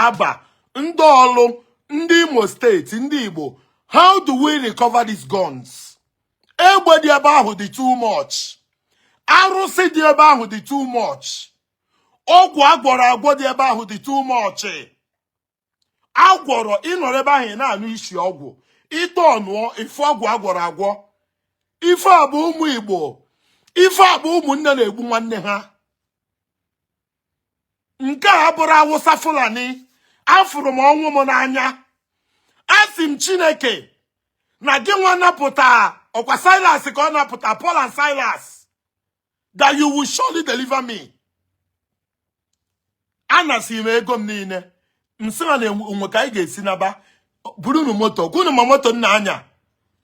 Aba, ndị Ọlụ, ndị Imo Steeti, ndị Igbo, how do we recover these guns? Egbe dị ebe ahụ dị too much, arụsị dị ebe ahụ dị too much, ọgwụ agwọrọ agwọ dị ebe ahụ dị too much. Agwọrọ ịnọrọ ebe ahụ, ị na-anụ isi ọgwụ, ịtọ ọnụọ ife ọgwụ agwọrọ agwọ. Ife a bụ ụmụ Igbo, ife a bụ ụmụnne na-egbu nwanne ha. Nke a bụrụ Awụsa, Fulani. Afụrụ m ọnwụ m n'anya. Asị m Chineke na gị nwa napụta ọkwa Silas ka ọ napụta Paul and Silas, that you will surely deliver me. Anasị m ego m niile, m sị ha na onwe ka anyị ga-esi naba. Burunu moto gwunu ma moto m na-anya.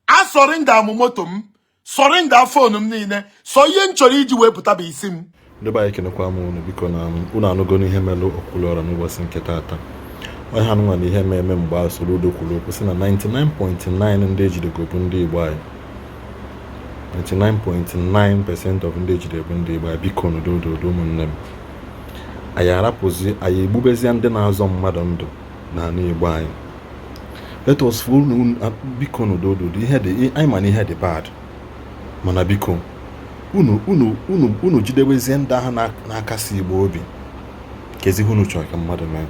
A surrender m moto m, surrender phone m niile. So ihe m chọrọ iji wee pụta bụ isi m. Ndị be anyị, kenekwa m unu. Biko, na unu anụgo n'ihe melụ Okwuluọra n'ụbọchị nke taata. Ọha anụnwa na ihe mee eme mgbe a Soludo kwuru okwu sị na 99.9 ndị ejidego bụ ndị Igbo anyị, 99.9% of ndị ejide bụ ndị Igbo anyị. Biko, n'udododo, ụmụnne m, anyị arapụzi, anyị egbubezie ndị na-azọ mmadụ ndụ n'ala Igbo anyị. Let us unu, biko, n'udododo, ihe dị anyị ma na ihe dị bad, mana biko, unu jidebezie ndị ahụ na-akasi Igbo obi. Kezi ihe unu chọrọ ka mmadụ mee?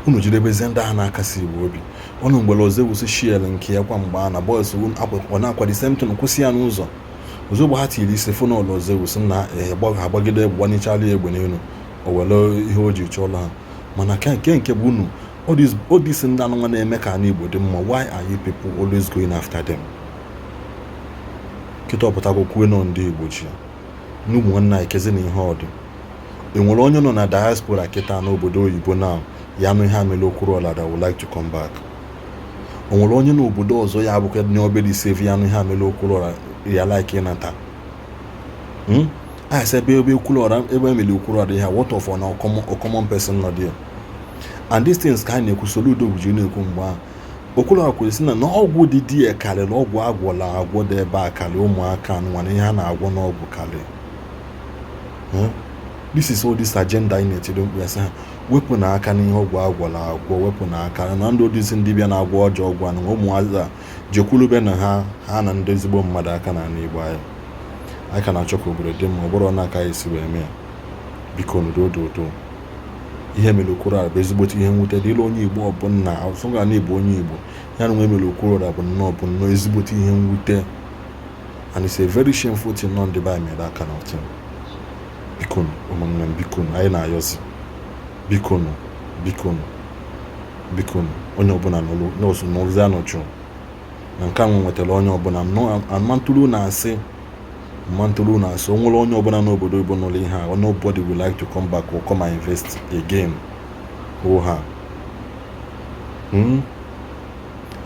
Unu jidebezie ndị ahụ na-akasi Igbo obi ọnụ. Mgbere ọzọ ewusi shiel nke ya kwa mgbe a na boys ọ na-akwa the same thing, kwụsị ya n'ụzọ. Ozugbo ha tiri isi fụ n'ụlọ ọzọ ewusi na ha agbagide egbe, gbanyechala ya egbe n'elu, o were ihe o ji chọọla ha. Mana nke bụ unu, all these ndị anụnwa na-eme ka ala Igbo dị mma, why are you people always going after them? Kịta ọpụtago kwue nọ ndị Igbo ji na ụmụ nwanne anyị. Kezi na ihe ọ dị, enwere onye nọ na diaspora kịta n'obodo oyibo na ya nụ ihe amele Okwuluọra that would like to come back? O nwere onye n'obodo ọzọ ya abụkwa nye obere isi evi ya nụ ihe amele Okwuluọra ya like ịnata? A sị ebe Okwuluọra, ebe emele Okwuluọra ihe, what of na common person nọ there? And these things ka anyị na-ekwu, Soludo bụ ji na-ekwu mgbe ahụ Okwuluọra kwuru sị na ọgwụ dị di ya karịrị ọgwụ agwọla agwọ dị ebe a, karịa ụmụaka nwa na ihe a na-agwọ n'ọgwụ karịrị. This is all this agenda anyị na-etiri mkpu ya, sị ha wepụ n'aka n'ihe ọgwụ agwọla agwọ, wepụ n'aka na ndị odisi ndị bịa na-agwọ ọjọọ ọgwụ anụ. Ụmụazị a jekwulube na ha na ndị ezigbo mmadụ aka n'ala Igbo anyị. Anyị ka na-achọ ka obodo dị mma, ọ bụrụ na aka anyị si wee mee ya. Biko, n'udo. Ihe mere Okwuluọra bụ ezigbote ihe mwute dịrị onye Igbo ọbụla. Ọsọga na Igbo, onye Igbo ya na nwe mere Okwuluọra bụ nnọọ ezigbote ihe mwute, and it's a very shameful thing nọ ndị be anyị mere that kind of thing. Biko, ụmụnne m, biko, anyị na-ayọzi, biko, biko, biko, onye ọbụla nọọsụ nọrụzi anọchụ na nke a nwe nwetara onye ọbụla amantụrụ na-asị mmantụrụ na-asị o nwere onye ọbụla n'obodo oyibo nụrụ ihe a, nobody would like to come back or come and invest again. Hụ ha,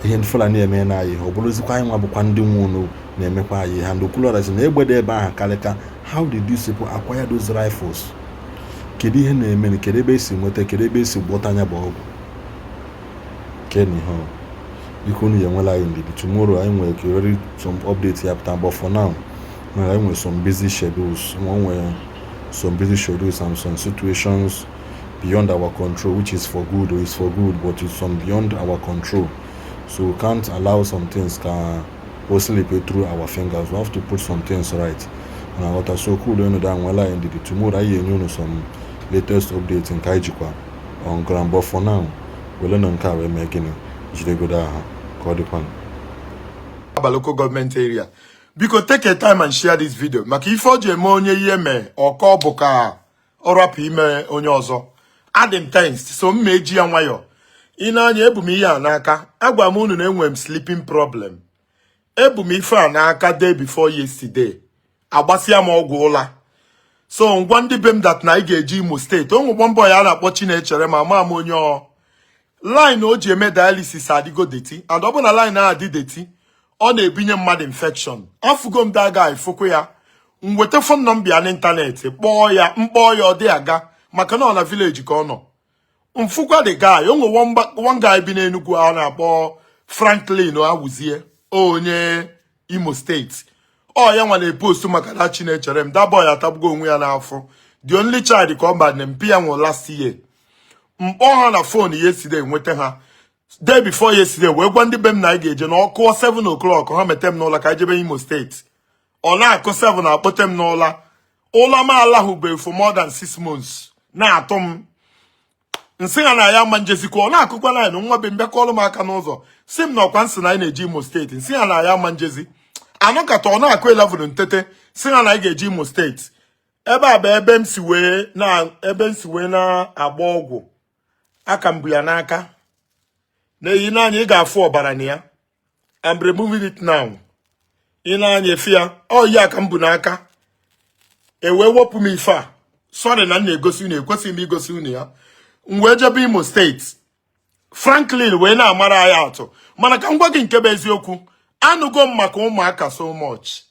Ihe ndị Fulani eme na anyị, ọ bụrụzikwa anyị nwa bụkwa ndị nwe unu na-emekwa anyị ha. Ndị Okwuluọra sị na egbe dị ebe ahụ karịka. How did these people acquire those rifles? Kedu ihe na-eme? Kedu ebe esi nweta? Kedu ebe esi gwọta anya bụ ọgwụ? Ke na ihe ọ, biko, unu ya enwela anyị ndidi. Tomorrow anyị nwere ka very some update ya pụta, but for now anyị nwere some busy schedules, nwere some busy schedules and some situations beyond our control, which is for good or is for good, but it's some beyond our control, so we can't allow some things ka o slip through our fingers. We have to put some things right na nghọta. So cool unu da nwela anyị ndidi. Tomorrow anyị enye unu some latest update nke anyị jikwa on ground, but for now, wele na nke a wee mee gịnị, jidegodo aha ka ọ dịkwa. Aba Local Government Area. Biko, take a time and share this video, maka ife o ji eme onye ihe mee ọkọ bụ ka ọ rapụ ime onye ọzọ. Adị m tensed, so m ma eji ya nwayọ. Ị na-anya, ebu m ihe a n'aka. Agwa m unu na enwere m sleeping problem. Ebu m ife a n'aka day before yesterday, agbasịa m ọgwụ ụla. So ngwa, ndị be m, that na anyị ga-eji Imo Steeti onwegbo mbọ ya a na-akpọ Chinechere ma ama m onye ọ line o ji eme dialysis adịgo dirty, and ọ bụ na line ahụ adị dirty, ọ na-ebinye mmadụ infection. Afụgo m that guy, fụkwu ya, m weta phone number ya n'ịntanetị, kpọọ ya, mkpọọ ya, ọ dị aga, maka na ọ na village ka ọ nọ. Mfụkwa the guy, o nwe one guy bi n'Enugu a na-akpọ Franklin Awuzie, onye Imo Steeti. Ọ ya nwa na-epost maka na Chinechere m. That boy atagbugo onwe ya n'afọ. The only child ka ọ ba na mpi ya nwụrụ last year. Mkpọ ha na phone yesterday, nweta ha day before yesterday, wee gwa ndị be m na anyị ga-eje na ọkụọ 7 o'clock, ha mete m n'ụlọ ka anyị jebe Imo Steeti. Ọ na-akụ 7, akpọte m n'ụla. Ụlọ m alahụbeghị for more than 6 months, na-atụ m nsị ha na ya ma njezikwa. Ọ na-akụkwa 9, nwa be m bịakọọlụ m aka n'ụzọ, si m na ọkwa nsị na anyị na-eje Imo Steeti. Nsị ha na ya ma njezi. Anọkata, ọ na-akụ 11, ntete, si ha na anyị ga-eje Imo Steeti. Ebe a bụ ebe m si wee na ebe m si wee na-agba ọgwụ aka m bụ ya n'aka na-eyi n'anya. Ị ga-afụ ọbara na ya. I'm removing it now. Ị na-anya efe ya, ọ yi aka m bụ n'aka e wee wepụ m ife a. Sorry na m na-egosi unu, ekwesịghị m igosi unu ya. M wee jebe Imo Steeti. Franklin wee na-amara anyị atụ, mana ka m gwa gị nke bụ eziokwu, anụgo m maka Ụmụaka so much.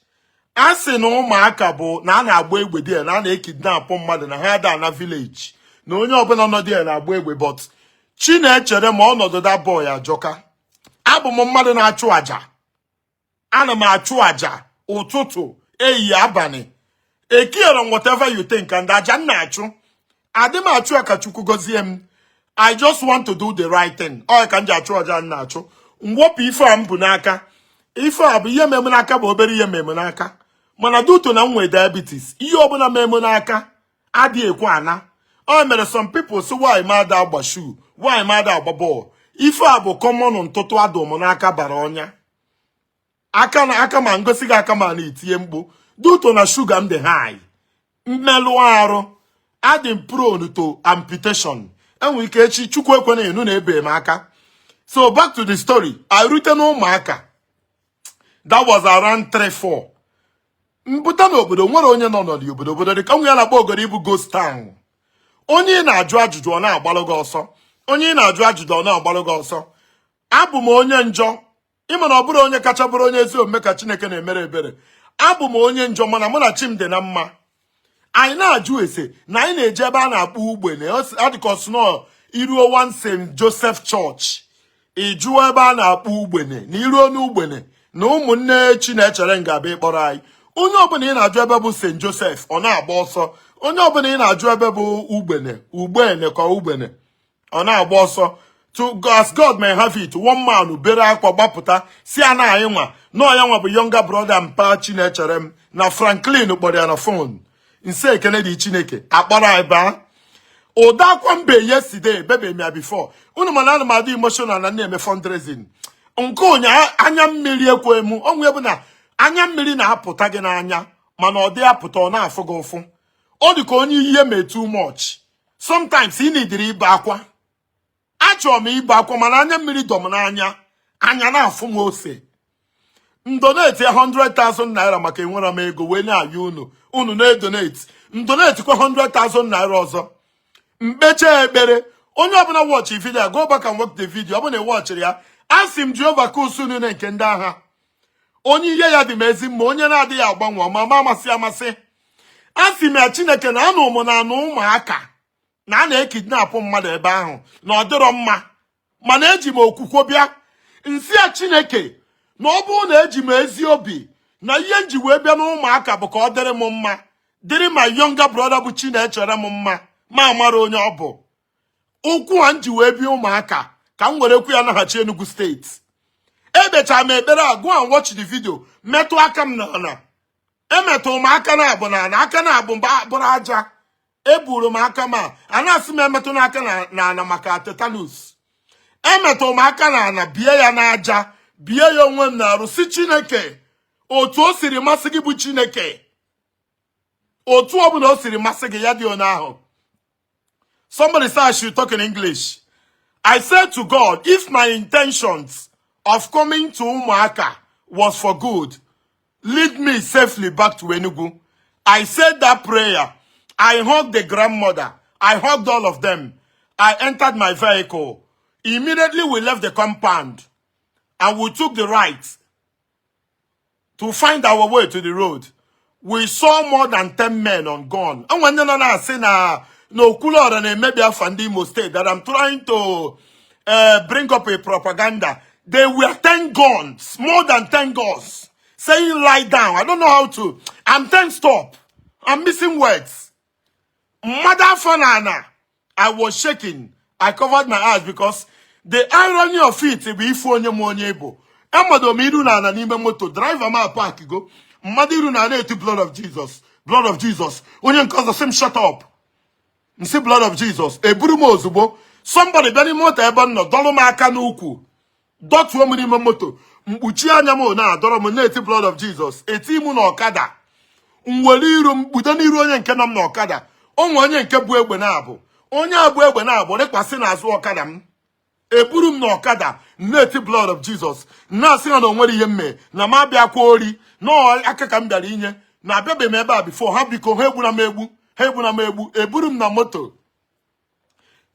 A sị na Ụmụaka bụ na a na-agba egbe dị, na a na-ekidnapụ mmadụ, na ha ada na village, na onye ọbụla nọ dị na-agba egbe. But chi na-echere ma ọnọdụ that boy ajọka. Abụ m mmadụ na-achụ àjà. Ana m achụ àjà ụtụtụ, ehihie, abalị, ekiere m whatever you think. And aja m na-achụ, adị m achụ ya ka Chukwu gọzie m. I just want to do the right thing. Ọ ka m ji achụ aja m na-achụ. Mwepụ ife a m bụ n'aka, ife a bụ ihe meme n'aka, bụ obere ihe meme n'aka, mana due to na m nwee diabetes, ihe ọbụla meme n'aka adịghị ekwe ana. Ọ mere some people si why m ada agba shoe, why m ada agba bọọlụ. Ife a bụ common ntụtụ adụ m n'aka bara ọnya aka na aka, ma ngosi gị aka ma na-etinye mkpu. Due to na shuga m dị high, mmelụ arụ adị m prone to amputation. Enwere ike echi, Chukwu ekwena, enu na ebe m aka. So back to the story. I rute n'Ụmụaka, that was around 3 4. Mpụta n'obodo, nwere onye nọ n'obodo. Obodo dị ka nwe ya na-akpọ ogodo ibu ghost town. Onye ị na-ajụ ajụjụ, ọ na-agbalụ gị ọsọ. Onye ị na-ajụ ajụjụ, ọ na-agbalụ gị ọsọ. Abụ m onye njọ. Ịma na ọ bụrụ onye kacha bụrụ onye ezi omume ka Chineke na-emere ebere. Abụ m onye njọ, mana mụ na chi m dị na mma. Anyị na-ajụ ese na anyị na-eje ebe a na-akpọ Ugbene. Adịka ọsụnọ iruo one St. Joseph Church, ị jụọ ebe a na-akpọ Ugbene, na iruo n'Ugbene na ụmụnne Chinechere nga-abịa ịkpọrọ anyị. Onye ọbụla ị na-ajụ ebe bụ St. Joseph, ọ na-agba ọsọ. Onye ọbụla ị na-ajụ ebe bụ Ugbene, Ugbene ka Ugbene, ọ na-agba ọsọ. To as God may have it, one man bere akwa gbapụta, si a na anyị nwa nọọ ya nwa bụ younger brother mpa Chinechere m, na Franklin kpọrọ ya na phone. Nse ekene dị Chineke, akpọrọ anyị baa. Ụda akwa mbe yesterday bebe m ya before unu, mana ana m adị emotional na na-eme fundraising nke ụnyaa. Anya mmiri ekwe m onwe bụ na anya mmiri na-apụta gị n'anya, mana ọ dị apụta, ọ na-afụ gị ụfụ. Ọ dị ka onye ihe mee too much. Sometimes ị nidiri ibe akwa. Achọrọ m ibe akwa, mana anya mmiri dọ m n'anya, anya na-afụ m ose. M donate 100,000 naira maka enwere m ego wee na-ayọ unu, unu na-edonate. M donate kwa 100,000 naira ọzọ. Mkpecha ekpere, onye ọbụla watch video, go back and watch the video. Ọ bụ na ị ya, asị m Jehova ka usu niile nke ndị agha, onye ihe ya dị m ezi mma, onye na-adịghị agbanwe ọma ma amasị amasị. Asị m ya, Chineke, na anụ m na anụ Ụmụaka na a na-ekidnapụ mmadụ ebe ahụ, na ọ dịrọ mma, mana eji m okwukwe bịa. Nsị ya, Chineke, na ọ bụrụ na eji m ezi obi na ihe m ji wee bịa n'Ụmụaka bụ ka ọ dịrị m mma, dịrị ma younger brother bụ Chinechere m mma, ma amara onye ọ bụ, ụkwụ a m ji wee bịa Ụmụaka ka m were kwu ya naghachi Enugu Steeti. Ekpechara m ekpere a. Go and watch the video. Metụ aka m n'ala, emetụrụ m aka na abụ n'ala, aka na abụ bụrụ aja. Eburu m aka m a, a na-asị m emetụ n'aka n'ala maka tetanus. Emetụrụ m aka n'ala, bie ya n'aja, bie ya onwe m na-arụ, si Chineke, otu o siri masị gị bụ Chineke, otu ọbụla o siri masị gị, ya dị onye ahụ. Somebody said I should talk in English. I said to God, if my intentions of coming to Umuaka was for good, lead me safely back to Enugu. I said that prayer. I hugged the grandmother. I hugged all of them. I entered my vehicle. Immediately we left the compound and we took the right to find our way to the road. We saw more than 10 men on gun. And when they na say na Okwuluora na-emebi afa ndị Imo State, that I'm trying to bring up a propaganda. There were 10 guns, more than 10 guns, saying lie down. I don't know how to. I'm 10 stop. I'm missing words. Mother Fanana. I was shaking. I covered my eyes because the irony of it bụ ifu onye m onye bụ amado m iru na ana n'ime moto. Driver m park go mmadụ iru na ana eti, "Blood of Jesus, blood of Jesus." Onye nke ọzọ sị m, "Shut up." Nsị, "Blood of Jesus." Eburu m ozugbo. Somebody bịa n'ime moto ebe m nọ, dọrọ m aka n'ukwu, dọtuo m n'ime moto. Mkpuchi anya m na-adọrọ m na-eti, "Blood of Jesus." Eti m n'ọkada, m were iru m kpudo n'iru onye nke nọ m n'ọkada. Onwe onye nke bụ egbe na-abụ, onye abụ egbe na-abụ rịkwasị n'azụ ọkada m. Eburu m n'ọkada na-eti, "Blood of Jesus." Na-asị ha na onwere ihe m mee, na m abịakwa ori nọọ aka ka m bịara inye, na abịabeghị m ebe a before. Ha biko, ha egbuna m egbu, ha egbuna m egbu. Eburu m na moto.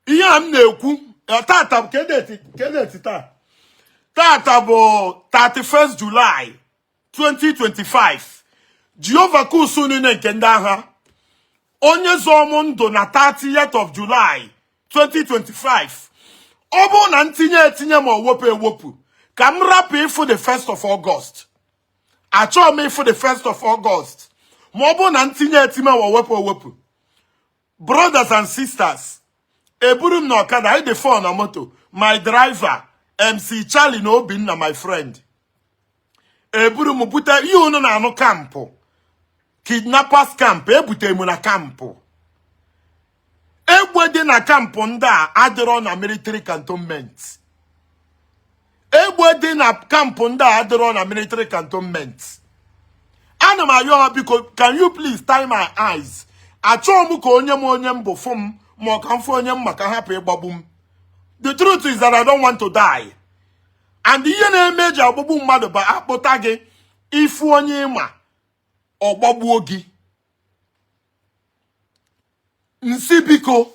Ihe a m na-ekwu tata, kedeti taa, tata bụ 31st July 2025. Jehova kusu niile nke ndị agha, onye zọọ m ndụ na 30th of July 2025, ọ bụrụ na ntinye etinye ma o wepụ ewepụ, ka m rapụ ịfụ the 1st of August. Achọghị m ịfụ the 1st of August ma ọ bụrụ na ntinye etinye ma o wepụ ewepụ. Brothers and sisters, eburu m n'ọkada, anyị dị four na moto, my driver, MC Charlie na Obinna, my friend. Eburu m bute ihe unu na-anụ, camp, kidnappers camp. Ebutere m na camp. Egbe dị na camp ndị a adịrọ na military cantonment. Egbe dị na camp ndị a adịrọ na military cantonment. Ana m ayọ ha, biko, can you please tie my eyes? Achọghị m ka onye m onye m bụ fụ m, ma ọ ka m fụ onye m maka hapụ ịgbagbu m. The truth is that I don't want to die, and ihe na-eme eji agbagbu mmadụ bụ akpụta gị, ifu onye ịma, ọ gbagbuo gị. Nsi biko,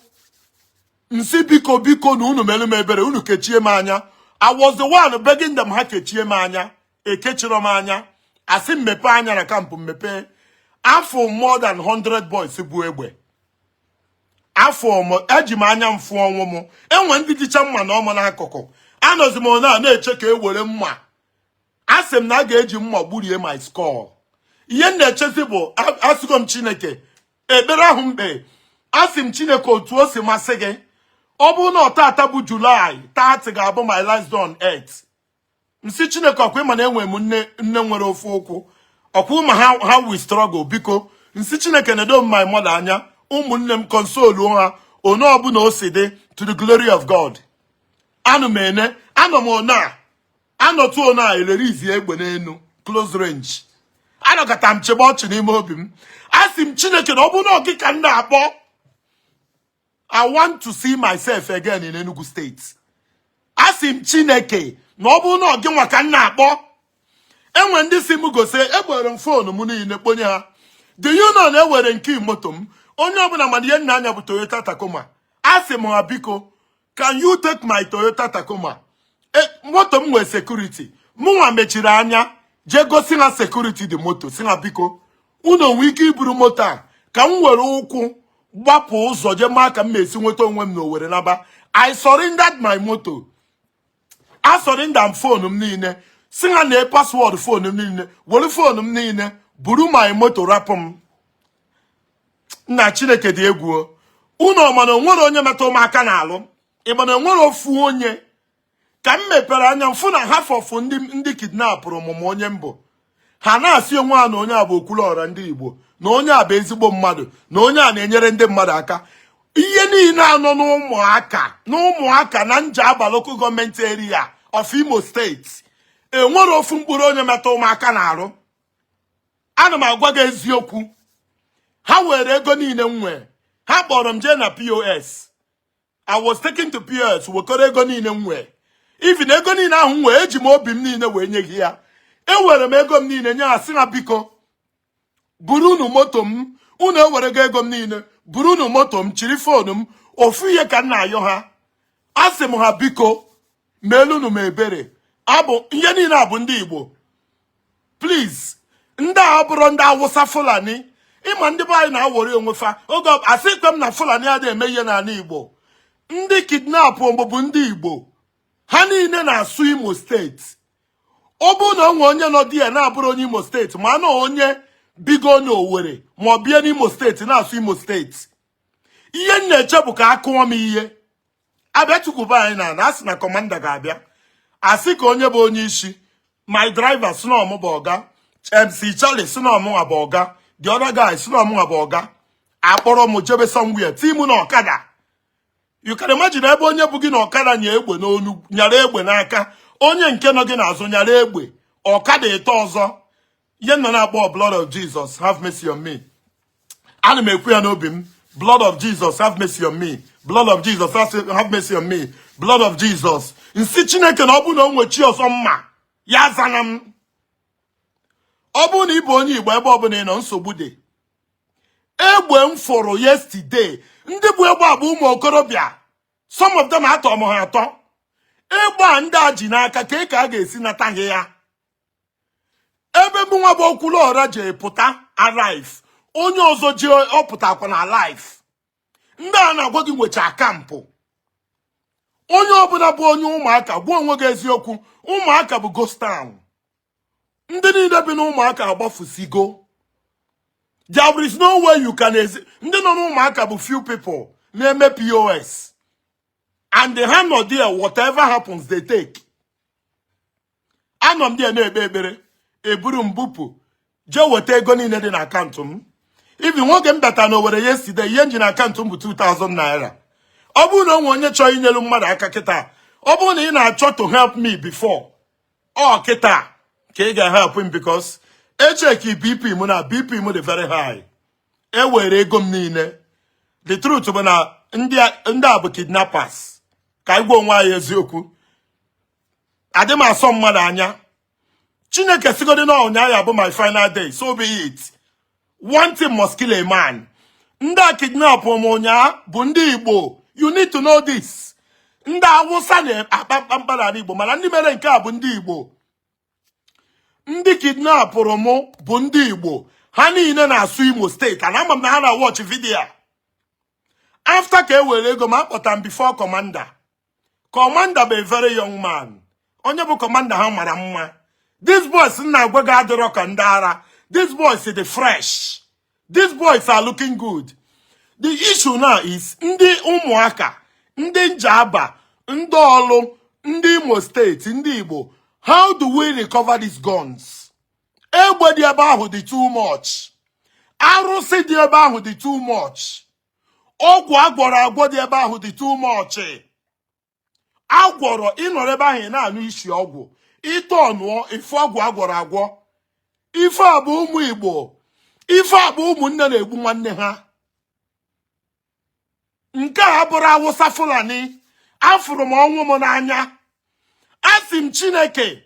nsi biko, biko na unu mere m ebere, unu kechie m anya. I was the one begging them ha kechie m anya. Ekechiri m anya, asị m mepee anya na camp. Mmepe afọ, more than 100 boys bụ egbe. Afọ m, eji m anya m fụ ọnwụ m. Enwe ndị jicha mma na ọmụ n'akụkụ. Anọzi m na na-eche ka e were mma. Asị m na a ga-eji mma gburie my skull. Ihe m na-echezi bụ, asịgo m Chineke ekpere ahụ mkpe. Asị m Chineke, otu o si masị gị, ọ bụrụ na ọtata bụ July 30 ga-abụ my last day on earth. Nsị Chineke, ọkwa ịma na enwere m nne, nne nwere ofu ụkwụ, ọkwa ma ha we struggle. Biko, nsị Chineke, na-edo m my mother anya, ụmụnne m, console ha onye ọbụla o si dị, to the glory of God. Anụ m ene, anọ m one a anọtụ one a elerizi egbe n'enu, close range. Anọkọta m chebe ọchị n'ime obi m. Asị m Chineke na ọ bụrụ na ọgị ka m na-akpọ, I want to see myself again in Enugu State. Asị m Chineke na ọ bụrụ na ọ gị nwa ka m na-akpọ. Enwe ndị si m gosi, egbere m phone m niile kponye ha. Do you know na ewere nke moto m? Onye ọbụla mana ihe nna anya bụ Toyota Tacoma. Asị m ha, biko, can you take my Toyota Tacoma? Moto m nwee security. Mụnwa mechiri anya jee gosi ha security dị moto, si ha, biko, unu onwe ike iburu moto a ka m were ụkwụ gbapụ ụzọ jee maa ka m ma-esi nweta onwe m n'Owerri naba. I surrendered my moto, a surrender m phone m niile, si ha na password phone m niile, were phone m niile, buru my moto, rapụ m. Nna, Chineke dị egwu o. Unu ọma na onwere onye metụ m aka n'alụ? Ị ma na onwere ofu onye? Ka m mepere anya m fụ na half of ndị kidnapụrụ m ma onye mbụ ha na-asị onwe ha na onye a bụ Okwuluọra ndị Igbo, na onye a bụ ezigbo mmadụ, na onye a na-enyere ndị mmadụ aka. Ihe niile anọ n'ụmụaka na ụmụaka na Njaba Local Government Area of Imo State, enwere ofu mkpụrụ onye metụ ụmụaka na-arụ. Ana m agwa gị eziokwu. Ha were ego niile m nwee. Ha kpọrọ m jee na POS. I was taken to POS, wekọrọ ego niile m nwee. Even ego niile ahụ m nwee, eji m obi m niile wee nye gị ya. Ewere m ego m niile nye ha, sị na biko, buru unu moto m. Unu ewerego ego m niile, buru unu moto m, chiri phone m. Ofu ihe ka m na-ayọ ha, asị m ha, biko, meelunu m ebere. Abụ ihe niile a bụ ndị Igbo. Please, ndị a bụrụ ndị Awụsa, Fulani, ịma ndị be anyị na-awọrị onwe fa oge asị kwe m na Fulani adịghị eme ihe n'ala Igbo. Ndị kidnap bụ ndị Igbo. Ha niile na-asụ Imo State. Ọ bụrụ na o nwee onye nọ di ya na-abụrụ onye Imo State, ma na onye bigo n'Owerri ma ọ bịa n'Imo State na-asụ Imo State, ihe m na-eche bụ ka a kụọ m ihe. Abịa tukwuba anyị na asị na commander ga-abịa, asị ka onye bụ onye isi. My driver si na ọmụ bụ ọga, MC Charlie si na ọmụnwa bụ ọga, the other guy si na ọmụnwa bụ ọga. Akpọrọ m jebe somewhere, tim na ọkada. You can imagine ebe onye bụ gị na ọkada nya egbe n'onu, nyara egbe n'aka, onye nke nọ gị n'azụ nyara egbe, ọkada ịtọ ọzọ. Ihe nọ na-akpọ, "Blood of Jesus, have mercy on me." Ana m ekwu ya n'obi m, "Blood of Jesus, have mercy on me. Blood of Jesus, have mercy on me. Blood of Jesus." Nsị Chineke na ọ bụrụ na o nwe chi ọzọ mma ya zana m. Ọ bụrụ na ị bụ onye Igbo, ebe ọbụla ị nọ, nsogbu dị. Egbe m fụrụ yesterday, ndị bụ egbe a bụ ụmụ okorobịa. Some of them atọ m ha atọ. Egbe a ndị a ji n'aka ka a ga-esi nata ha ya? Ebe mụ nwa bụ Okwuluọra ji pụta alive, onye ọzọ ji ọ pụtakwa na alive. Ndị a na-agwa gị nwecha camp. Onye ọbụla bụ onye Ụmụaka, gwa onwe gị eziokwu, Ụmụaka bụ ghost town. Ndị niile bi n'Ụmụaka agbafusigo. There is no way you can ezi. Ndị nọ n'Ụmụaka bụ few people na-eme POS, and ha nọ there. Whatever happens, they take. Anọ m there na-ekpe ekpere, eburu m bupụ jee weta ego niile dị na akaụntụ m. Even nwoke m bata n'Owere yesterday, ihe m ji na akaụntụ m bụ 2000 naira. Ọ bụrụ na o nwe onye chọrọ inyelu mmadụ aka kịta, ọ bụrụ na ị na-achọ to help me before ọ kịta ka ị ga-help m, because echeki BP m na BP m dị very high. E were ego m niile. The truth bụ na ndị a bụ kidnappers. Ka anyị gwa onwe anyị eziokwu. Adị m asọ mmadụ anya. Chineke sigodi na ụnyaahụ ya bụ my final day, so be it. One thing must kill a man. Ndị a kidnap m ụnyaahụ bụ ndị Igbo. You need to know this. Ndị Awụsa na-akpa mkpamkpa n'ala Igbo, mana ndị mere nke a bụ ndị Igbo. Ndị kidnapụrụ mụ bụ ndị Igbo. Ha niile na-asụ Imo State, and ama m na ha na watch video a. After ka e were ego ma akpọta m before commander. Commander bụ a very young man. Onye bụ commander ha mara mma. These boys m na-agwa gị adịrọ ka ndị ara. These boys dị fresh. These boys are looking good. The issue now is ndị Ụmụaka, ndị Njaba, ndị Ọlụ, ndị Imo State, ndị Igbo, how do we recover these guns? Egbe dị ebe ahụ dị too much. Arụsị dị ebe ahụ dị too much. Ọgwụ agwọrọ agwọ dị ebe ahụ dị too much. Agwọrọ ịnọrọ ebe ahụ, ị na-anụ isi ọgwụ ịtọ ọnụọ ife ọgwụ agwọrọ agwọ. Ife a bụ ụmụ Igbo. Ife a bụ ụmụnne na-egbu nwanne ha. Nke a bụrụ Awụsa, Fulani. Afụrụ m ọnwụ m n'anya. Asị m Chineke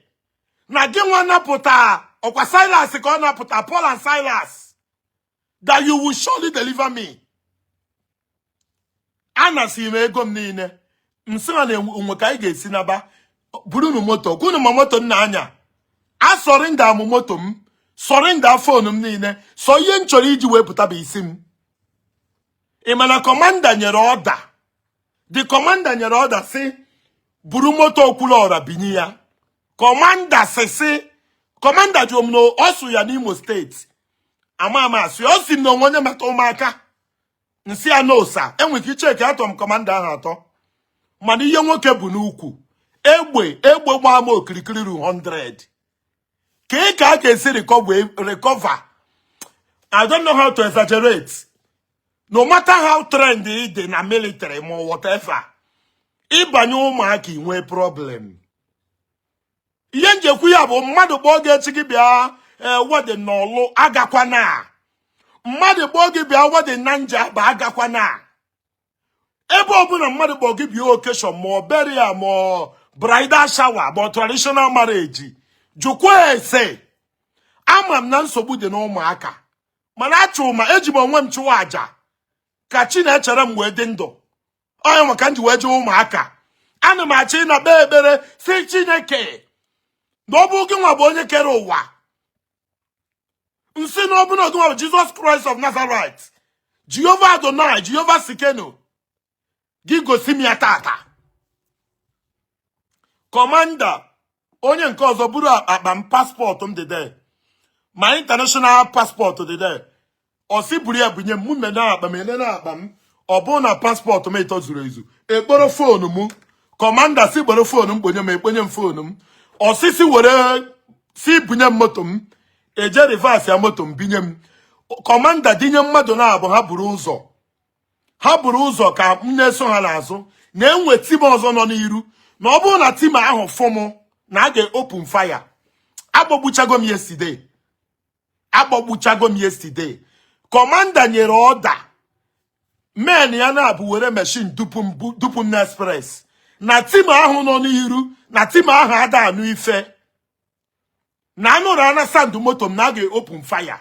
na gị nwa napụta ọkwa Silas ka ọ napụta Paul and Silas, that you will surely deliver me. Anasị m ego m niile, nsị na onwe ka anyị ga-esi naba. Burunu moto kwunu ma moto m na-anya. A surrender m moto m, surrender phone m niile. Sọ ihe m chọrọ iji wee pụta bụ isi m. Ị ma na commander nyere order? The commander nyere order si buru moto Okwuluọra binye ya. Commander si commander jụrụ m na ọ sụ ya n'Imo State ama ama asụ ya. Ọ si m na onwe onye mata ụmụaka nsị ya n'osa enwere ike icheki atọ m commander ahụ atọ. Mana ihe nwoke bụ n'ukwu egbe, egbe gbaa m okirikiri ru 100. Ka a ga-esi recover? I don't know how to exaggerate. No matter how trend ị dị na military ma whatever, ịbanye Ụmụaka inwee problem. Ihe njekwu ya bụ mmadụ kpọọ gị echi gị bịa wedding n'Ọlụ, agakwana. Mmadụ kpọọ gị bịa wedding na Njaba, agakwana. Ebe ọbụla mmadụ kpọọ gị bịa occasion, ma ọ burial, ma ọ bridal shower, ma ọ traditional marriage, jụkwa ese. Ama m na nsogbu dị n'Ụmụaka, mana achụ ma eji m onwe m chụwa àjà ka chi na-echere m wee dị ndụ. Onye maka m ji wee jee Ụmụaka, ana m achọ ịna kpee ekpere si Chineke na ọ bụ gị nwa bụ onye kere ụwa, nsị na ọ bụ na ọgị nwa bụ Jesus Christ of Nazareth, Jehova Adonai, Jehova Sikeno, gị gosi m ya tata. Commander onye nke ọzọ buru akpa m, passport m dị there, ma international passport dị there. Ọ sị buru ya bunye m. Mụ mene akpa m, ene na akpa m. Ọ bụrụ na passport m ịtọ zuru ezu, ekporo phone m. Commander si gbere phone m kponye m, ekponye m phone m. Osisi were si bunye m moto m, eje reverse ya moto m binye m. Commander dinye mmadụ na-abụ, ha buru ụzọ, ha buru ụzọ ka m na-eso ha n'azụ, na-enwe team ọzọ nọ n'iru, na ọ bụrụ na team ahụ fụ m na a ga-open fire. Agbagbuchago m yesterday, agbagbuchago m yesterday. Commander nyere order, men ya na-abụ were machine dupu m, dupu m na express, na team ahụ nọ n'iru, na team ahụ ada anụ ife na anụrụ ana sound moto m na a ga-open fire,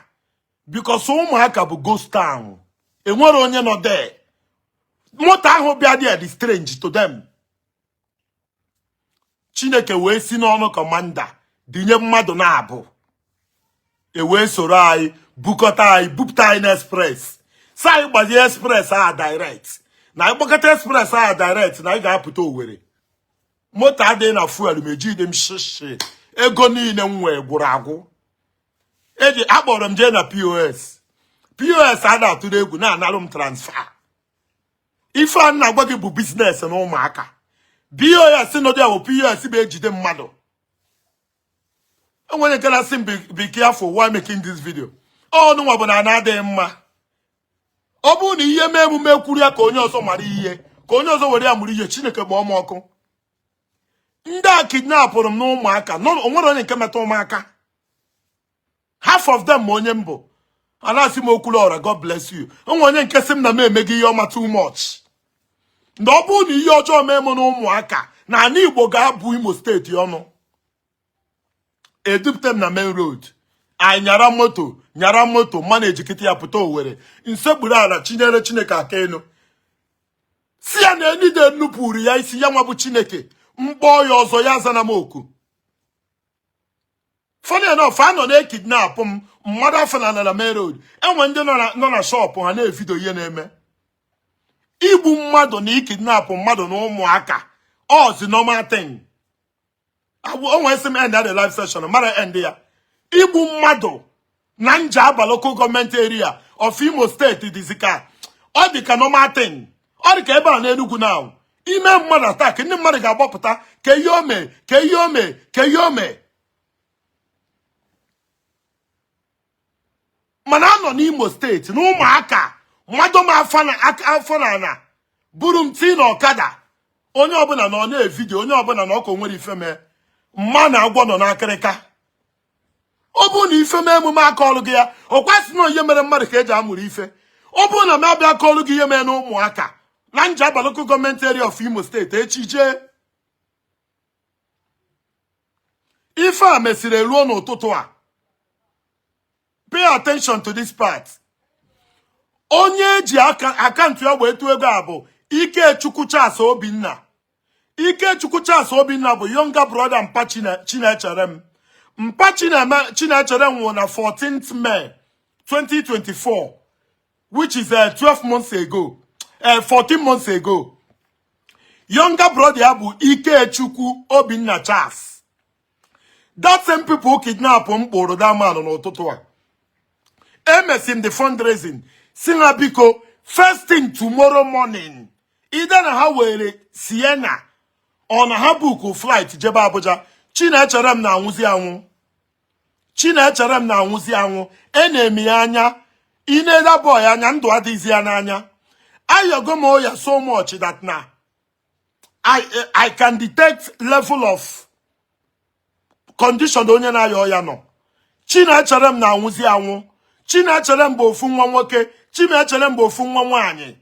because Ụmụaka bụ ghost town, enwere onye nọ there. Moto ahụ bịa there dị strange to them. Chineke wee si n'ọnụ commander dinye mmadụ na-abụ, e wee soro anyị bukọta anyị, bupụta anyị na express, si anyị gbazie express a direct, na anyị gbakọta express a direct na anyị ga-apụta Owerri. Moto adịghị na fuel ma ejide m shishi, ego niile m nwee gwụrụ agwụ. Eji akpọrọ m jee na POS. POS a na-atụrụ egwu na-analụ m transfer. Ife a na-agwa gị bụ business na Ụmụaka. POS nọdụ ya bụ POS bụ ejide mmadụ. Enwere nke na-asị m, "Be careful while making this video." Ọnụ nwa bụ na ana adịghị mma. Ọ bụrụ na ihe mee emume kwuru ya ka onye ọzọ mara ihe, ka onye ọzọ were ya mụrụ ihe. Chineke kpọọ m ọkụ. Ndị a kidnapụrụ m na Ụmụaka, onwere onye nke metụ ụmụaka. Half of them ma onye m bụ, a na-asị m, "Okwuluọra, God bless you." Onwe onye nke sị m na m emeghị ihe ọma too much, na ọ bụrụ na ihe ọjọọ mee m na Ụmụaka na ala Igbo ga-abụ Imo Steeti ọnụ. Edupụta m na main road, anyị nyara moto, nyara moto mma na-ejikịta ya pụta Owere. Nsekpuru ala chinyere Chineke aka elu, si ya na enide nupụrụ ya isi, ya nwa bụ Chineke mkpọ ya ọzọ ya zana m oku. Funny enough, a nọ na-ekidnap m, mmadụ afọ na main road, enwe ndị nọ na shop ha na-evideo ihe na-eme. Igbu mmadụ na ikidnap mmadụ na ụmụaka ozi normal thing. O nwee sị m end the live session, mara end ya. Igbu mmadụ na Njaba Local Government Area of Imo Steeti dịzi ka ọ dị ka normal thing. Ọ dị ka ebe a n'Enugu now, ime mmadụ attack, ndị mmadụ ga-agbapụta ka ihe o mee, ka ihe o mee, ka ihe o mee. Mana anọ n'Imo Steeti na Ụmụaka mmadụ m afọ na afọ na ana buru m tii na ọkada, onye ọbụla na ọ na-evideo, onye ọbụla na ọkụ nwere ife mee mma na agwọ nọ n'akịrịka. Ọ bụrụ na ife mee emume aka ọrụ gị ya, ọ kwasị na ihe mere mmadụ ka eji amụrụ ife. Ọ bụrụ na m abịa aka ọrụ gị ihe mee na Ụmụaka na Njaba Local Government Area of Imo Steeti echi jee. Ife a mesịrị ruo n'ụtụtụ a. Pay attention to this part. Onye eji account ya wee tụọ ego a bụ Ikechukwu Charles Obinna. Ikechukwu Charles Obinna bụ younger brother mpa Chinechere m. Mpa Chinechere m nwụrụ na 14th May 2024, which is 12 months ago, 14 months ago. Younger brother ya bụ Ikechukwu Obinna Charles. That same people kidnap m kpụrụ that man n'ụtụtụ a. Emesi m the fundraising, si ha biko, first thing tomorrow morning, either na ha were Sienna ọ na ha book flight jebe Abuja. Chinechere m na-anwụzi anwụ, Chinechere m na-anwụzi anwụ. E na-emi ya anya, ineda boy anya, ndụ adịghịzi ya n'anya. Ayogo m oya so much that na I can detect level of condition onye na-aya ọya nọ. Chinechere m na-anwụzi anwụ. Chinechere m bụ ofu nwa nwoke, Chinechere m bụ ofu nwa nwaanyị.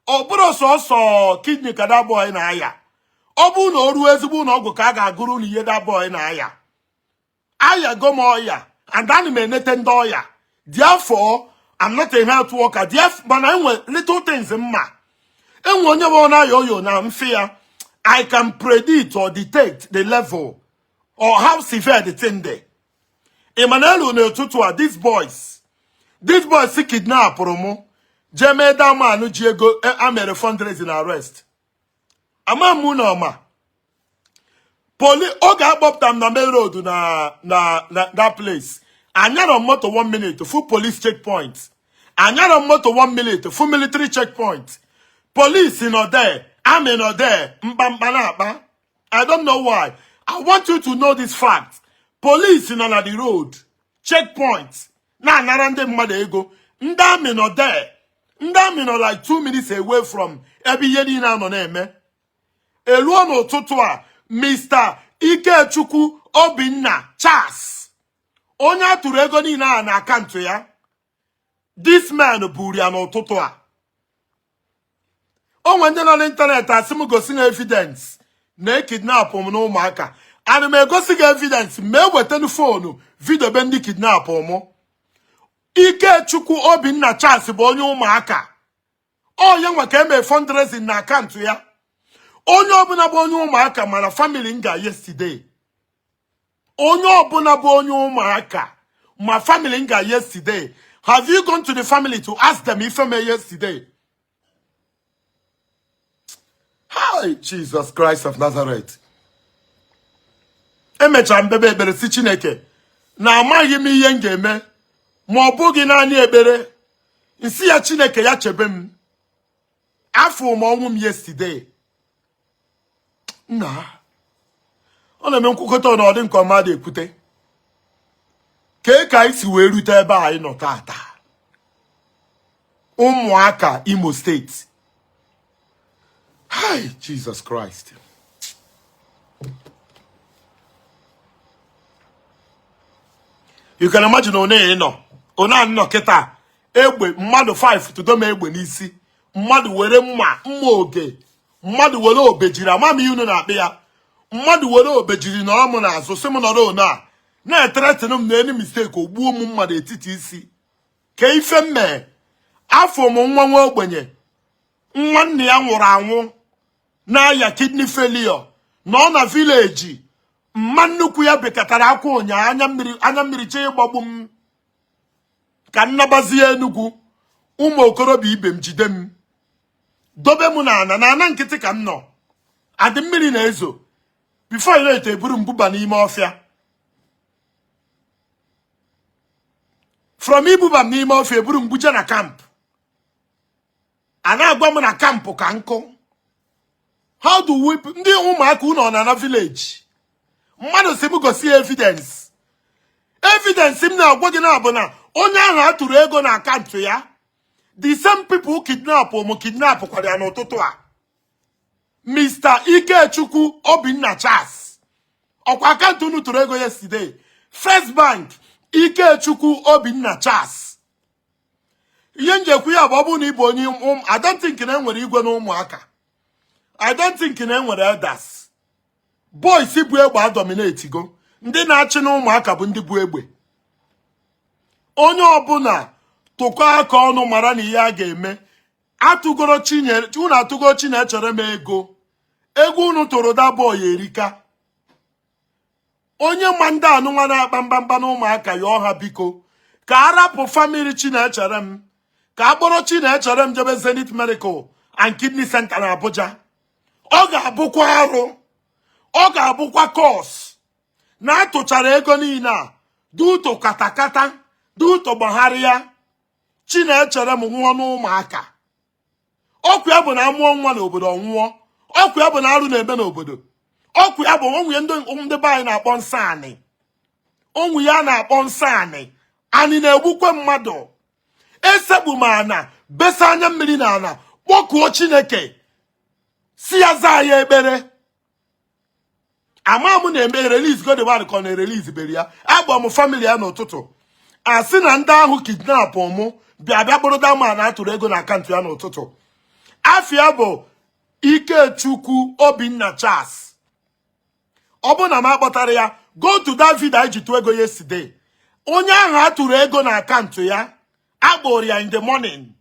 Ọ bụrụ sọsọ kidney ka that boy na-aya, ọ bụrụ na o ruo ezigbo ụlọ ọgwụ ka a ga-agụrụ na ihe that boy na-aya. Ayago m ọya and ana m enete ndị ọya, therefore I'm not a health worker. Therefore, mana enwe little things mma enwe onye bụ na-aya oyo na mfe ya, I can predict or detect the level or how severe the thing dị. Emmanuel, n'ụtụtụ a, these boys kidnapụrụ mụ jee mee that man ji ego a mere fundraising arrest. Ama m na ọma poli oge akpọpụta m na main road na that place. Anyarọ m moto one minute, full police checkpoint. Anyarọ m moto one minute, full military checkpoint. Police nọ there, army nọ there, mkpamkpa na-akpa. I don't know why. I want you to know this fact. Police nọ na the road, checkpoint, na-anara ndị mmadụ ego. Ndị army nọ there. Ndị army nọ like 2 minutes away from ebe ihe niile anọ na-eme. Eluo n'ụtụtụ a, Mr. Ikechukwu Obinna Charles, onye a tụrụ ego niile a na akaụntụ ya, this man buru ya n'ụtụtụ a. O nwere ndị nọ n'ịntanetị asị m gosi na evidence na ekidnap m na ụmụaka. Ana m egosi gị evidence ma ewetanu phone video be ndị kidnap mụ. Ikechukwu Obinna Charles bụ onye ụmụaka. Onye nwe ka eme fundraising na akaụntụ ya. Onye ọbụla bụ onye ụmụaka mara family nga yesterday. Onye ọbụla bụ onye ụmụaka ma family nga yesterday. Have you gone to the family to ask them ife mee yesterday? Hi, Jesus Christ of Nazareth. Emechara m bebe ekpere si Chineke na amaghị m ihe m ga-eme ma ọ bụghị naanị ekpere. Nsi ya Chineke ya chebe m. Afọ m ọnwụ m yesterday. Nna, ọ na-eme nkwukọta na ọ dị nke ọma dị ekwute. Kee ka anyị si wee rute ebe a anyị nọ tata? Ụmụaka Imo Steeti. Hi, Jesus Christ. You can imagine one ị nọ, one a nọ kịta, egbe mmadụ 5 tụdo m egbe n'isi, mmadụ were mma mma oge, mmadụ were obejiri, ama m ihe unu na-akpị ya, mmadụ were obejiri nọrọ m n'azụ sị m nọrọ one a na-ethreaten m na any mistake o gbuo m mmadụ etiti isi. Ka ife m mee, afọ m nwa nwa ogbenye, nwa nna ya nwụrụ anwụ na-aya kidney failure, nọ na village. Mma nnukwu ya bekatara akwa ụnyaahụ, anya mmiri anya mmiri chee ịgbagbu m ka nnabazie Enugu. Ụmụ okorobịa ibe m jide m dobe m n'ana n'ana nkịtị ka m nọ adị mmiri na-ezo. Before you know, eburu m buba n'ime ọfịa. From ibuba m n'ime ọfịa, eburu m buje na camp. A na-agwa m na camp ka nkụ. How do we, ndị ụmụaka unu ọ na na village? Mmadụ si m gosi evidence. Evidence m na-agwa gị na bụ na onye ahụ a tụrụ ego na akaụntụ ya, the same people kidnap m kidnap kwara ya n'ụtụtụ a. Mr. Ikechukwu Obinna Charles, ọkwa akaụntụ unu tụrụ ego yesterday, First Bank, Ikechukwu Obinna Charles. Ihe njekwu ya bụ, ọ bụrụ na ị bụ onye I don't think na enwere igwe na ụmụaka. I don't think na enwere elders. Boys bụ egbe adominate go. Ndị na-achị na ụmụaka bụ ndị bụ egbe. Onye ọbụla tụkọ aka ọnụ mara na ihe a ga-eme. Atụgoro Chinyere, unu atụgoro Chinechere m ego. Ego unu tụrụ that boy erika. Onye ma ndị anụnwa na-akpa mgbamgba na ụmụaka ya ọha, biko ka a rapụ family Chinechere m, ka a kpọrọ Chinechere m jebe Zenith Medical and Kidney Center na Abuja. Ọ ga-abụkwa arụ, ọ ga-abụkwa curse na atụchara ego niile a duto katakata duto gbagharịa Chinechere m nwụọ n'ụmụaka. Ọkwa ya bụ na amụọ nwa n'obodo ọnwụọ. Ọkwa ya bụ na arụ na-eme n'obodo. Ọkwa ya bụ onwe ndị be anyị na-akpọ nsọ anị. Onwe ya na-akpọ nsọ anị. Anị na-egbukwe mmadụ. Esekpu m ana, besa anya mmiri na ana, kpọkuo Chineke si ya zaa ya ekpere. Ama m na-eme release go the one ka ọ na-erelease bere ya. Agba m family ya n'ụtụtụ, a sị na ndị ahụ kidnap mụ bịa bịa kpụrụ that man atụrụ ego na akaụntụ ya n'ụtụtụ. Afịa bụ Ikechukwu Obinna Charles. Ọ bụrụ na m akpọtara ya, go to that video anyị ji tụọ ego yesterday. Onye ahụ atụrụ ego na akaụntụ ya, akpọrọ ya in the morning.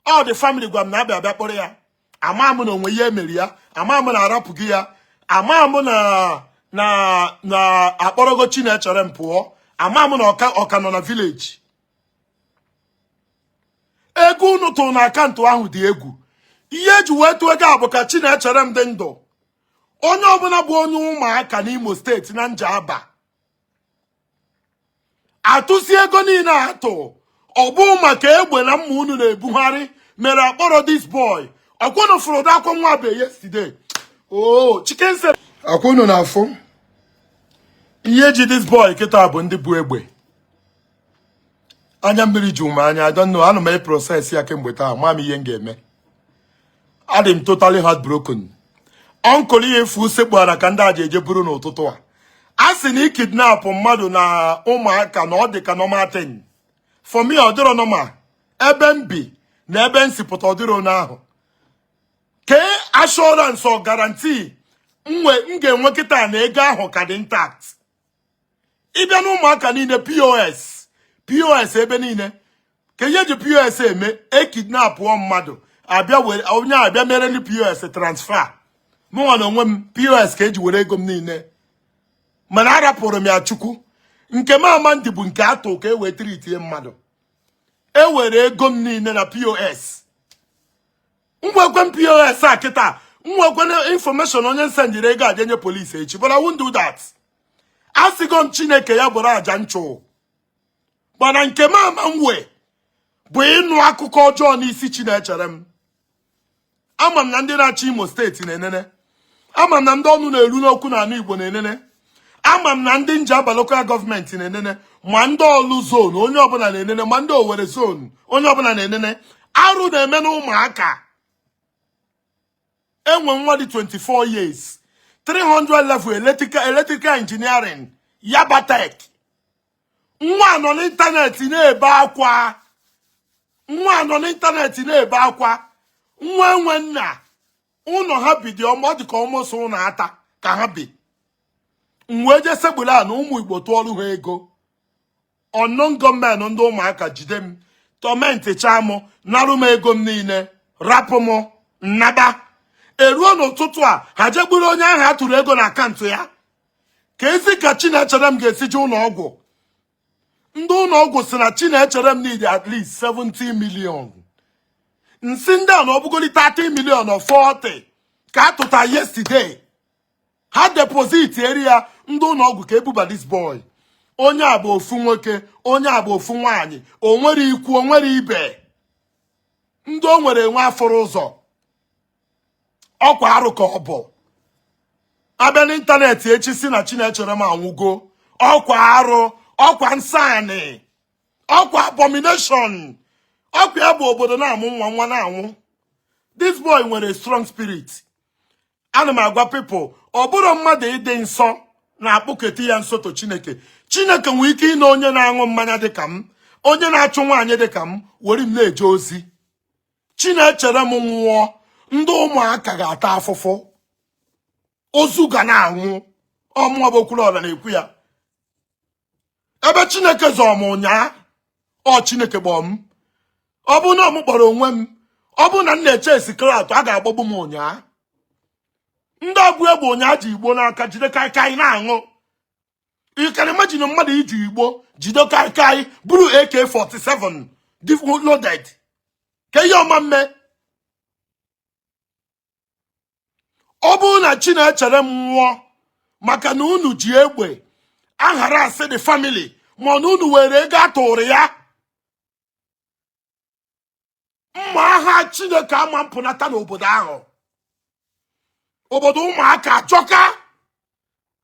All the family gwa m na abịa abịa kpọrọ ya. Ama m na onwe ihe emere ya, ama m na arapụghị ya, ama m na akpọrọgo Chinechere m pụọ, ama m na ọka ọka nọ na village. Ego unu tụrụ na akaụntụ ahụ dị egwu. Ihe eji wee tụọ ego a bụ ka Chinechere m dị ndụ. Onye ọbụla bụ onye ụmụaka n'Imo Steeti na Njaba atụsi ego niile atụ, ọ bụ maka egbe na mma unu na-ebugharị mere akpọrọ this boy. Ọkwa unu fụrụ ụdị akwa nwa be yesterday. Oh, chicken se. Ọkwa unu na-afụ ihe ji this boy kịta bụ ndị bu egbe. Anya mmiri ju m anya. I don't know. Ana m e-process ya kemgbe taa. Ma m ihe m ga-eme. Adị m totally heartbroken. Uncle ihe efu sekpuara ka ndị a ji eje buru n'ụtụtụ a. A sị na i-kidnap mmadụ na ụmụaka na ọ dị ka normal thing. For me, ọ dịrọ normal. Ebe m bi na ebe m si pụta ọ dịrọ n'ahụ. Kee assurance or guarantee m ga-enwe kịta na ego ahụ ka dị intact. Ị bịa na ụmụaka niile POS POS ebe niile ka ihe eji POS eme e-kidnapụọ mmadụ abịa were onye abịa mere ndị POS transfer. Mụnwa na onwe m POS ka eji were ego m niile, mana arapụrụ m ya Chukwu. Nke m ama ndị bụ nke atụ ka e wee treatie mmadụ. E were ego m niile na POS. Nwekwe m POS a kịta, nwekwe information onye nsendịrị ego a jenye polisi echi, but I won't do that. Asịgo m Chineke ya bụrụ aja nchụ, mana nke m ama nwe bụ ịnụ akụkọ ọjọọ n'isi Chinechere m. Ama m na ndị na-achị Imo steeti na-enene, ama m na ndị ọnụ na-eru n'okwu n'ala Igbo na-enene, ama m na ndị Njaba local government na-enene, ma ndị Orlu zone onye ọbụla na-enene, ma ndị Owerri zone onye ọbụla na-enene. Arụ na-eme na ụmụaka. Enwe nwa dị 24 years, 300 level electrical engineering, Yaba Tech. Nwa nọ n'ịntanetị na-ebe akwa. Nwa nọ n'ịntanetị na-ebe akwa. Nwa enwe nna. Ụlọ ha bi dị ọma, ọ dị ka ọmụsọ ụlọ ata ka ha bi. M wee jee segburu a na ụmụ Igbo tụọrụ ha ego. Unknown gunmen ndị ụmụaka jide m, torment chaa m, narụ m ego m niile, rapụ m, nnaba. Eruo n'ụtụtụ a, ha jegburu onye ahụ a tụrụ ego na akaụntụ ya. Ka ezi ka Chinechere m ga-esi je ụlọ ọgwụ. Ndị ụlọ ọgwụ si na Chinechere m need at least 70 million. Nsị ndị a na ọ bụgodi 30 million or 40 ka a tụta yesterday. Ha deposit eri ya ndị ụlọ ọgwụ ka ebuba this boy. Onye a bụ ofu nwoke, onye a bụ ofu nwaanyị, o nwere ikwu, o nwere ibe. Ndị o nwere enwe afọrọ ụzọ. Ọkwa arụ ka ọ bụ. Abịa n'ịntanetị echi si na Chinechere m anwụgo. Ọkwa arụ, ọkwa nsani, ọkwa abomination. Ọkwa ya bụ obodo na-amụ nwa nwa na-anwụ. This boy nwere strong spirit. Ana m agwa people, ọ bụrụ mmadụ ịdị nsọ na-akpụketa ya nso to Chineke. Chineke nwere ike ịna onye na-aṅụ mmanya dịka m, onye na-achụ nwaanyị dịka m, were m na-eje ozi. Chinechere m nwụọ, ndị ụmụaka ga-ata afụfụ. Ozu ga na-anwụ. Ọmụọ bụ Okwuluọra na-ekwu ya. Ebe Chineke zọọ m ụnyaa, ọ Chineke kpọọ m. Ọ bụ na m kpọrọ onwe m, ọ bụ na m na-eche esi clout, a ga-agbagbu m ụnyaa. Ndị ọbụ egbe ụnyaa ji igbo n'aka jide kaikai na-aṅụ. You can imagine mmadụ iji igbo jide kaikai bụrụ AK-47 loaded. Ka ihe ọma mme. Ọ bụrụ na Chinechere m nwụọ maka na unu ji egbe aghara asị the family, ma na unu were ego atụrụ ya, mma agha Chineke ama mpụnata n'obodo ahụ. Obodo ụmụaka achọka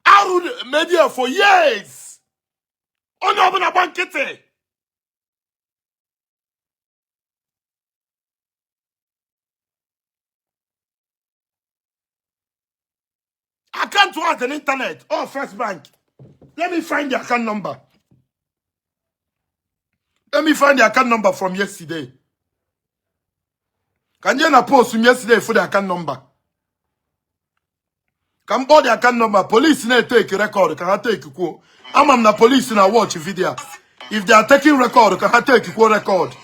arụ media for years. Onye ọbụla gba nkịtị. Account was on internet or First Bank. Let me find the account number. Let me find the account number from yesterday. Can you na post from yesterday for the account number? Ka m kpọọ the account number. Police na-etake record ka ha take kwuo. Ama m na police na watch video. If they are taking record, ka ha take kwuo record.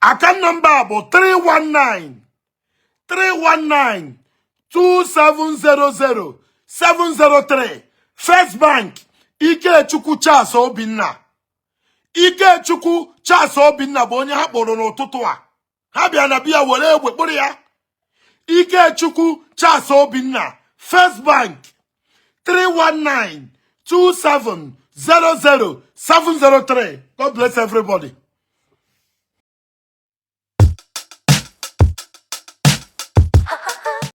Account number bụ 319 319 2700 703. First Bank. Ikechukwu Charles Obinna. Ikechukwu Charles Obinna bụ onye ha kpọrọ n'ụtụtụ a. Ha bịa na biya were egbe kpụrụ ya. Ikechukwu Charles Obinna, First Bank, 319 2700 703. God bless everybody.